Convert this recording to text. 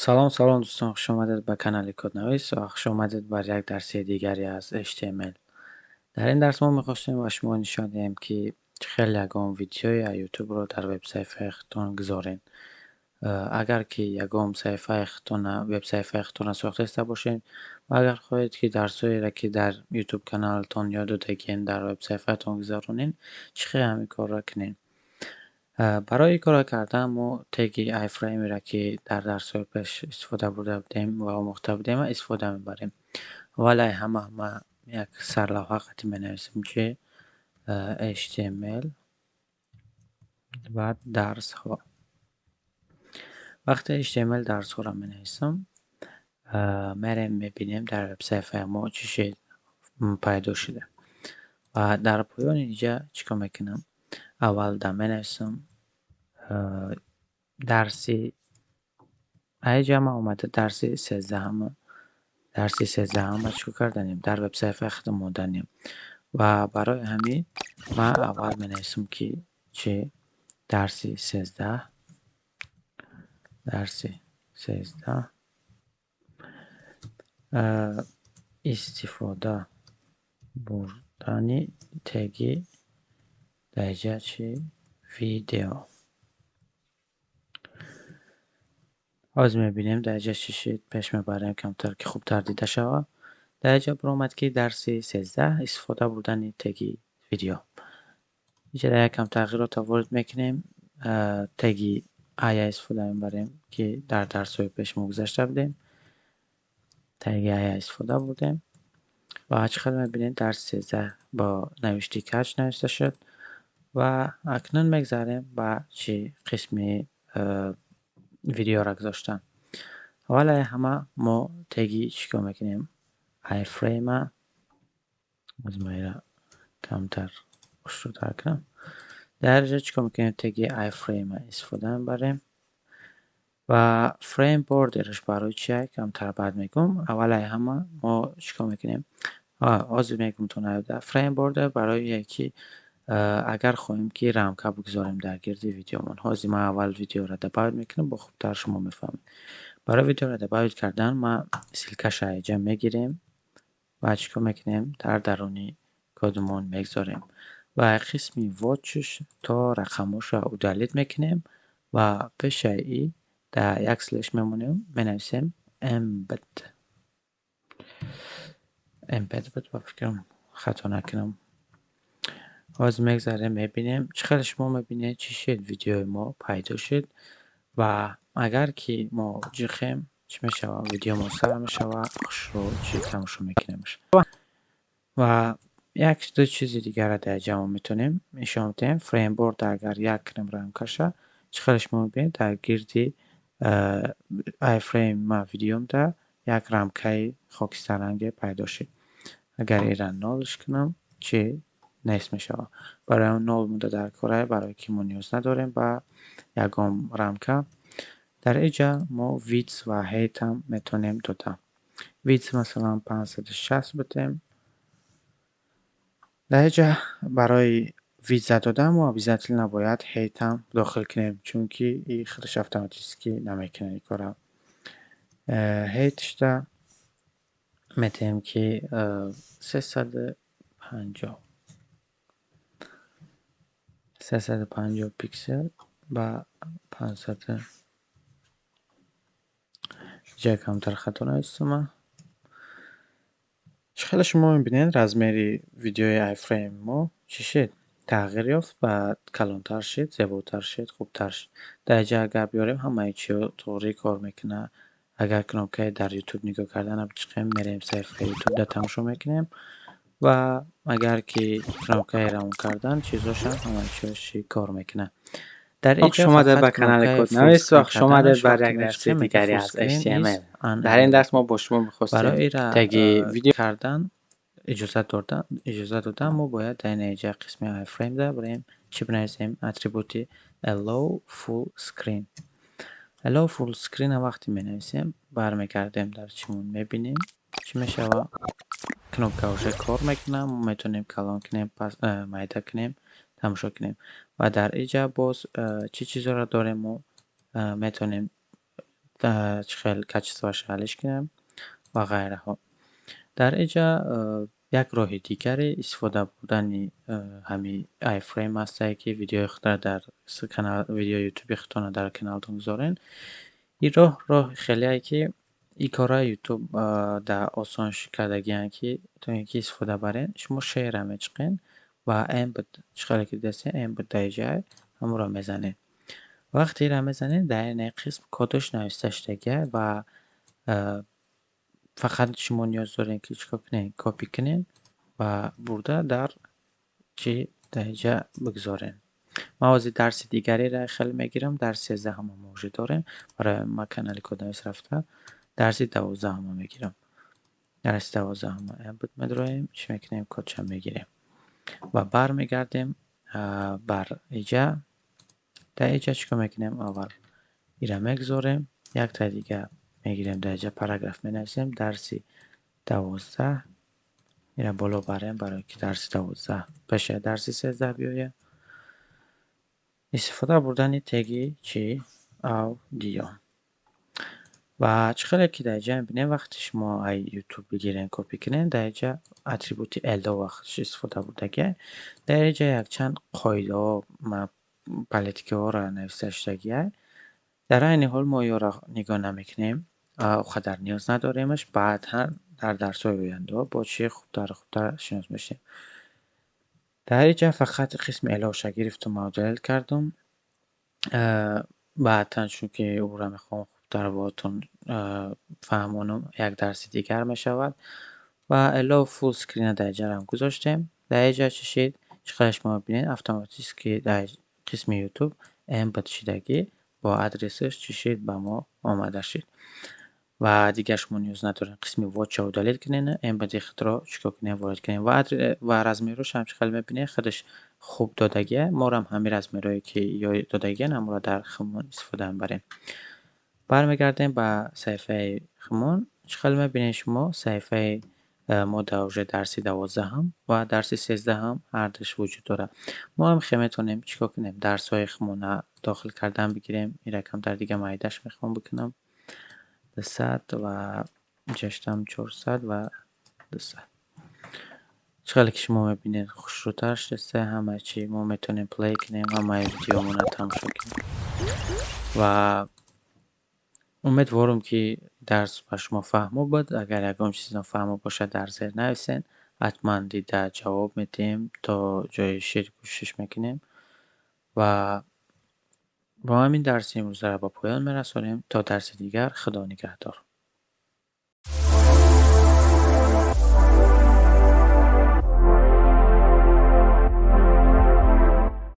Салом, салом, дӯстон, хуш омадед ба канали Коднавис ва хуш омадед бар як дарси дигаре аз HTML. Дар ин дарс мо мехостем ба шумо нишон диҳем, ки чӣ хел ягон видеои Ютубро дар вебсайфаи худтон гузоред. Агар ки ягон саҳифаи худтона, вебсайфаи худтона сохтаиста бошед ва агар хоҳед, ки дарсҳоеро, ки дар Ютуб каналтон ёд додагиен, дар вебсайфаатон гузаронед, чӣ хел ҳамин корро кунед. Барои ин корро кардан мо теги iframe-ро, ки дар дарсҳои пеш истифода бурда будем ва омӯхта будем, истифода мебарем. Аввал ҳама ма як сарлавҳа қатӣ менависем, ки HTML, баъд дарсҳо. Вақте HTML дарсҳоро менависам, мерем, мебинем, дар вебсайфаи мо чӣ шид пайдо шуда. Ва дар поёни инҷа чӣ кор мекунам? Аввал да менависам дарси айҷа ма омада дарси 13-ҳама, дарси 13-ҳама чӣ кор карданем? Дар вебсайфаи худам монданем. Ва барои ҳамин ман аввал менависам, ки чӣ? Дарси 13, дарси 13, истифода бурдани теги дар чӣ? Видео. Ҳозир мебинем, дар инҷа чӣ шид, пеш мебарем камтар, ки хубтар дида шавад. Дар инҷа баромад, ки дарси 13, истифода бурдани теги видео. Инҷа якам тағйиротро ворид мекунем, теги ая истифода мебарем, ки дар дарсҳои пеш мо гузашта будем. Теги ая истифода бурдем. Ва чӣ хел мебинед, дарси 13 бо навишти каҷ навишта шуд. Ва акнун мегзарем ба чӣ? Қисми видеоро гузоштан. Аввал ҳама мо теги чӣ кор мекунем? Iframe аз ма камтар хушрӯтар кунам. Дар инҷа чӣ кор мекунем? Теги iframe истифода мебарем. Ва frame border-ш барои чия, камтар баъд мегӯм. Аввал ҳама мо чӣ кор мекунем? Ҳозир мегӯм то наёда. Frame border барои ки агар хоҳем, ки рамка бигузорем дар гирди видеомон. Ҳозир ман аввал видеоро добавить мекунам, бо хубтар шумо мефаҳмед. Барои видеоро добавить кардан ма ссылка-ша инҷа мегирем ва чӣ кор мекунем? Дар даруни кодумон мегузорем. Ва қисми watch-ш то рақамҳошро удалить мекунем ва пешаи и дар як слеш мемонем, менависем embed. Embed буд, ба фикрам, хато накунам. Ҳозир мегзарем, мебинем. Чӣ хел шумо мебинед, чӣ шид? Видеои мо пайдо шуд. Ва агар ки мо ҷихем, чӣ мешавад? Видео мо сар мешавад, хушрӯ чӣ тамошо мекунемш. Ва як ду чизи дигарро дар инҷа мо метавонем нишон диҳем. Frame border агар як кунем рамкаша, чӣ хел шумо мебинед, дар гирди iframe ма видеомда як рамкаи хокистарранге пайдо шуд. Агар инро нолш кунам, чӣ? Нест мешавад. Барои он нол монда дар корае, барое ки мо ниёз надорем ба ягон рамка. Дар инҷа мо width ва height ҳам метавонем дода. Width масалан 560 бидем. Дар инҷа барои width додан мо обязательно бояд height ҳам дохил кунем, чунки и худаш автоматически намекунад ин корро. Height-шда метавонем, ки 350, 350 пиксел ба 500. Инҷа камтар хато навистам ман. Чӣ хеле шумо мебинед, размери видеои iframe мо чӣ шид? Тағйир ёфт ва калонтар шид, зеботар шид, хубтар шид. Дар инҷа агар биёрем, ҳамаи чиҳо тоғрӣ кор мекунад. Агар кнопкаи дар Ютуб нигоҳ карданро бичиқем, мерем, саҳифаи Ютубда тамошо мекунем. Ва агар ки кнопкаи равон кардан, чизошам ҳамаи чиҳош чӣ кор мекунад. Дар Хуш инҷа омадед фақат ба канали кнопкаи Коднавис ва full хуш омадед карданаш бар вақте як дарси мечиқем, мега дигаре full аз screen is HTML. Дар ин дарс мо бо шумо мехостем Барои ира теги видео кардан иҷозат додан мо бояд дар ин инҷа қисми iframe да барем чӣ бинависем? Атрибути allow full screen. Allow full screen вақте менависем, бармегардем, дар чимон мебинем, чӣ мешавад. Кнопка уже кор мекунад, мо метавонем калон кунем, пас майда кунем, тамошо кунем. Ва дар инҷа боз чӣ чизҳоро дорем? Мо метавонем Чӣ хел качество ш ҳалиш кунем ва ғайраҳо. Дар инҷа як роҳи дигаре истифода бурдани ҳамин iframe ҳастае, ки видеои худро дар канал, видеои ютуби худтонро дар каналтон гузорен. Ин роҳ роҳи хелее, ки ин корро Ютуб дар осон кардагианд, ки то ин ки истифода барен. Шумо share а мечиқен ва embed, чӣ хеле ки дидастед, embed дар инҷа ҳамонро мезанед. Вақте инро мезанед, дар ин қисм кодаш нависта шудагиа ва фақат шумо ниёз доред, ки чӣ кор кунед? Копӣ кунед ва бурда дар чӣ дар инҷа бигзоред. Ман ҳозир дарси дигареро хеле мегирам, дарси 13-ҳама мо уже дорем. Барои ман канали коднавис рафта дарси 12-ҳама мегирам. Дарси 12-ҳама embed медроем, чӣ мекунем? Кодша мегирем ва бармегардем бар иҷа. Дар иҷа чӣ кор мекунем? Аввал ира мегузорем, якта дига мегирем, дар иҷа параграф менависем, дарси 12. Ира боло барем, барои ки дарси 12 пешаи дарси 13 биёяд. Истифода бурдани теги чӣ? Аудио. Ва чӣ хеле ки дар инҷа мебинем, вақте шумо ай Ютуб бигирен, копӣ кунен, дар инҷа атрибути allow вақтш истифода бурдагиа. Дар инҷа якчанд қоидаҳо, политикаҳоро нависта шудагиа. Дар айни ҳол мо ёро нигоҳ намекунем, он қадар ниёз надоремаш. Баъдҳан дар дарсҳои ояндаҳо бо чӣ хубтару хубтар шинос мешавем. Дар инҷа фақат қисми allow ша гирифтум, удалить кардум. Баъдтан, чунки ӯро мехоҳам хубтар боҳатон фаҳмонам, як дарси дигар мешавад. Ва allow full screen дар инҷарам гузоштем. Дар инҷа чӣ шид? Чӣ қадар шумо мебинед, автоматически дар қисми Ютуб embed шидагӣ бо адресаш чӣ шид? Ба мо омада шид. Ва дигар шумо ниёз надоред қисми watch а удалить кунед, embed и худро чӣ кор кунед? Ворид кунед. Ва размер ош ҳам, чӣ хел мебинед, худаш хуб додагия. Морам ҳамин размер ое, ки ё додагиян, ҳамонро дар худмон истифода мебарем. Бармегардем ба саҳифаи худмон. Чӣ хел мебинед шумо, саҳифаи мо дар уже дарси 12-ҳам ва дарси 13-ҳам ҳардуш вуҷуд дорад. Мо ҳам хел метавонем чӣ кор кунем? Дарсҳои худмона дохил кардан бигирем. Инра камтар дига майдаш мехоҳам бикунам. 200 ва инҷаштам 400 ва 200. Чӣ хеле ки шумо мебинед, хушрӯтар шудааст ҳама чӣ. Мо метавонем play кунем, ҳамаи видеомонро тамошо кунем. Ва умедворам, ки дарс ба шумо фаҳмо буд. Агар ягон чиз нофаҳмо бошад, дар зер нависен. Ҳатман дида ҷавоб медиҳем, то ҷои шир кӯшиш мекунем. Ва бо ҳамин дарси имрӯзаро ба поён мерасонем. То дарси дигар, Худо нигаҳдор.